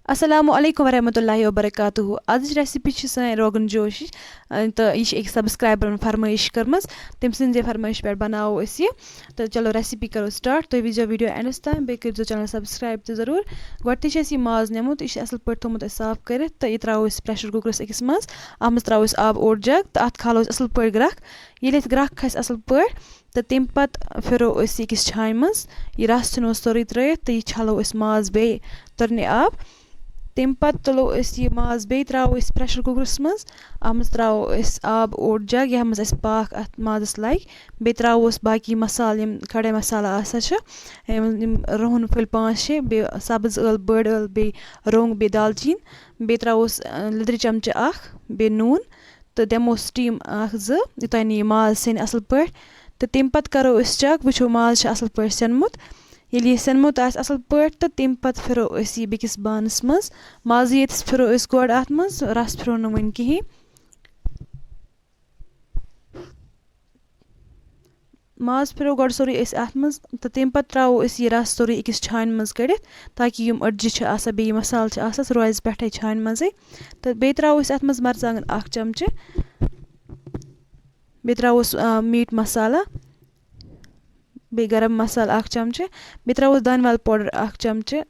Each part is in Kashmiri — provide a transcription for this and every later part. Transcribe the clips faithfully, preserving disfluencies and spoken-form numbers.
السلام علیکم ورحمۃ اللہ وبرکاتہ۔ ازٕچ ریسپی چھِ سٲنۍ روغن جوش، اَ، تہٕ یہِ چھِ أکِس سبسکرایبرن فرمٲیش کٔرمٕژ۔ تٔمۍ سٕنٛزِ فرمٲیش پٮ۪ٹھ بناوو أسۍ یہِ۔ تہٕ چلو ریسپی کرو سٹارٹ۔ تُہۍ وٕچھزیو ویڈیو اینڈس تام، بیٚیہِ کٔرزیو چینل سبسکرایب تہِ ضروٗر۔ گۄڈٕنٮ۪تھٕے چھِ اَسہِ یہِ ماز نیومُت، یہِ چھُ اَصٕل پٲٹھۍ تھوٚمُت اَسہِ صاف کٔرِتھ، تہٕ یہِ ترٛاوو أسۍ پریشر کُکرَس أکِس منٛز۔ اَتھ منٛز ترٛاوو أسۍ آب اوٚڑ جگ، تہٕ اَتھ کھالو أسۍ اَصٕل پٲٹھۍ گرٛکھ۔ ییٚلہِ اَتھ گرٛکھ کھسہِ اَصٕل پٲٹھۍ، تہٕ تَمہِ پَتہٕ پھِرو أسۍ یہِ أکِس چھانہِ منٛز۔ یہِ رَس ژھٕنو سورُے ترٛٲیِتھ، تہٕ یہِ چھَلو أسۍ ماز بیٚیہِ تُرنہِ آب۔ تَمہِ پَتہٕ تُلو أسۍ یہِ ماز، بیٚیہِ ترٛاوو أسۍ پریشر کُکرَس منٛز۔ اَتھ منٛز ترٛاوو أسۍ آب اوٚڑ جگ، یَتھ منٛز اَسہِ پاکھ اَتھ مازَس لَگہِ۔ بیٚیہِ ترٛاووس باقی مصالہٕ، یِم کھڑے مصالہٕ آسان چھِ، یِم، یِم رُہُن پھٔلۍ پانٛژھ شےٚ، بیٚیہِ سبٕز ٲلہٕ، بٔڑ ٲلہٕ، بیٚیہِ رۄنٛگ، بیٚیہِ دالچیٖن، بیٚیہِ ترٛاووس، اَ، لیٚدرِ چمچہٕ اَکھ، بیٚیہِ نوٗن، تہٕ دِمو steam اَکھ زٕ، یوٚتام نہٕ یہِ ماز سیٚنہِ اَصٕل پٲٹھۍ۔ تہٕ تَمہِ پَتہٕ کَرو أسۍ check، وٕچھو ماز چھا اَصٕل پٲٹھۍ سیٚنمُت۔ ییٚلہِ یہِ سیٚنمُت آسہِ اَصٕل پٲٹھۍ، تہٕ تَمہِ پَتہٕ پھِرو أسۍ یہِ بیٚکِس بانَس منٛز۔ مازٕ ییٚتِس پھِرو أسۍ گۄڈٕ اَتھ منٛز، رَس پھِرو نہٕ وٕنہِ کِہیٖنۍ۔ ماز پھِرو گۄڈٕ سورُے أسۍ اَتھ منٛز، تہٕ تَمہِ پَتہٕ ترٛاوو أسۍ یہِ رَس سورُے أکِس چھانہِ منٛز کٔڑِتھ، تاکہِ یِم أڈجہِ چھِ آسان، بیٚیہِ یہِ مصالہٕ چھِ آسان، سُہ روزِ پٮ۪ٹھَے چھانہِ منٛزٕے۔ تہٕ بیٚیہِ ترٛاوو أسۍ اَتھ منٛز مَرژٕوانٛگَن اَکھ چَمچہٕ، بیٚیہِ ترٛاووس، آ، meat مصالہ، بیٚیہِ گرم مصالہٕ اَکھ چَمچہٕ، بیٚیہِ ترٛاووس دانہِ وَل powder اَکھ چَمچہٕ۔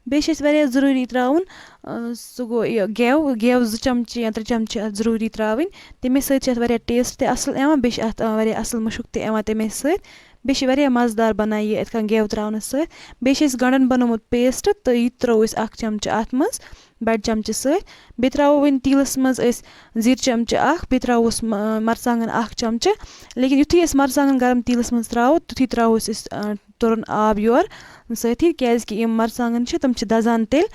بیٚیہِ چھِ اَسہِ واریاہ ضروٗری ترٛاوُن، آ، سُہ گوٚو یہِ گٮ۪و، گٮ۪و زٕ چَمچہٕ یا ترٛےٚ چَمچہٕ چھِ اَتھ ضروٗری ترٛاوٕنۍ۔ تَمے سۭتۍ چھِ اَتھ واریاہ taste تہِ اَصٕل یِوان، بیٚیہِ چھِ اَتھ، آ، واریاہ اَصٕل مُشُک تہِ یِوان تَمے سۭتۍ۔ بیٚیہِ چھِ واریاہ مَزٕدار بَنان یہِ یِتھ کٔنۍ گٮ۪و ترٛاونہٕ سۭتۍ۔ بیٚیہِ چھِ اَسہِ گَنٛڈَن بَنومُت paste، تہٕ یہِ تہِ ترٛوو أسۍ اَکھ چَمچہٕ اَتھ منٛز، بَڑِ چَمچہٕ سۭتۍ۔ بیٚیہِ ترٛاوو وۄنۍ تیٖلَس منٛز أسۍ زِرۍ چَمچہٕ اَکھ، بیٚیہِ ترٛاووس م-، مَرژٕوانٛگَن اَکھ چَمچہٕ۔ لیکِن یُتھُے أسۍ مَرژٕوانٛگَن گَرَم تیٖلَس منٛز ترٛاوو، تیُتھُے ترٛاووس أسۍ، آ، تُرُن آب یورٕ سۭتی، کیٛازِکہِ یِم مَرژٕوانٛگَن چھِ، تِم چھِ دَزان تیٚلہِ۔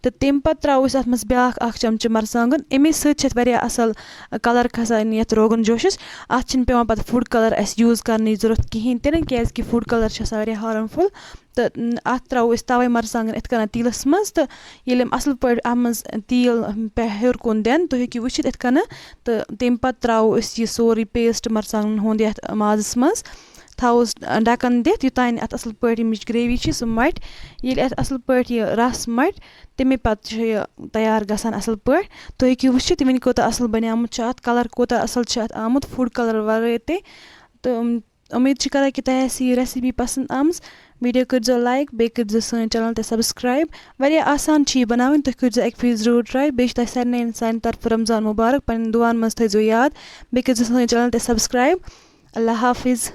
تہٕ تَمہِ پَتہٕ ترٛاوو أسۍ اَتھ منٛز بیٛاکھ اَکھ چَمچہٕ مَرژٕوانٛگَن۔ اَمے سۭتۍ چھِ اَتھ واریاہ اَصٕل colour کھَسان یَتھ روغن جوشَس۔ اَتھ چھِنہٕ پٮ۪وان پَتہٕ food colour اَسہِ use کَرنٕچ ضوٚرَتھ کِہیٖنۍ تہِ نہٕ، کیٛازِکہِ food colour چھِ آسان واریاہ harmful۔ تہٕ، ن-، اَتھ ترٛاوو أسۍ تَوَے مَرژٕوانٛگَن یِتھ کَنۍ تیٖلَس منٛز، تہٕ ییٚلہِ یِم اَصٕل پٲٹھۍ اَتھ منٛز تیٖل پٮ۪ٹھ ہیوٚر کُن دِن، تُہۍ ہیٚکِو وٕچھِتھ یِتھ کَنۍ۔ تہٕ تَمہِ پَتہٕ ترٛاوو أسۍ یہِ سورُے paste مَرژٕوانٛگَن ہُنٛد یَتھ مازَس منٛز، تھاووس ڈَکَن دِتھ، یوٚتام اَتھ اَصٕل پٲٹھۍ ییٚمِچ gravy چھِ، سُہ مَٹہِ۔ ییٚلہِ اَتھ اَصٕل پٲٹھۍ یہِ رَس مَٹہِ، تَمے پَتہٕ چھُ یہِ تیار گژھان اَصٕل پٲٹھۍ۔ تُہۍ ہیٚکِو وٕچھِتھ، یہِ وٕنہِ کوٗتاہ اَصٕل بَنیومُت چھُ اَتھ، colour کوٗتاہ اَصٕل چھُ اَتھ آمُت، food colour وَرٲے تہِ۔ تہٕ اُم-، اُمید چھِ کَران کہِ تۄہہِ آسہِ یہِ recipe پَسنٛد آمٕژ۔ Video کٔرۍزیو like، بیٚیہِ کٔرۍزیو سٲنۍ channel تہِ subscribe۔ واریاہ آسان چھِ یہِ بَناوٕنۍ، تُہۍ کٔرۍزیو اَکہِ پھِرِ ضروٗر try۔ بیٚیہِ چھِ تۄہہِ سارنٕے سانہِ طرفہٕ رمضان مُبارک، پنٛنٮ۪ن دُعاہَن منٛز تھٲیزیو یاد، بیٚیہِ کٔرۍزیو سٲنۍ channel تہِ subscribe۔ اللہ حافظ۔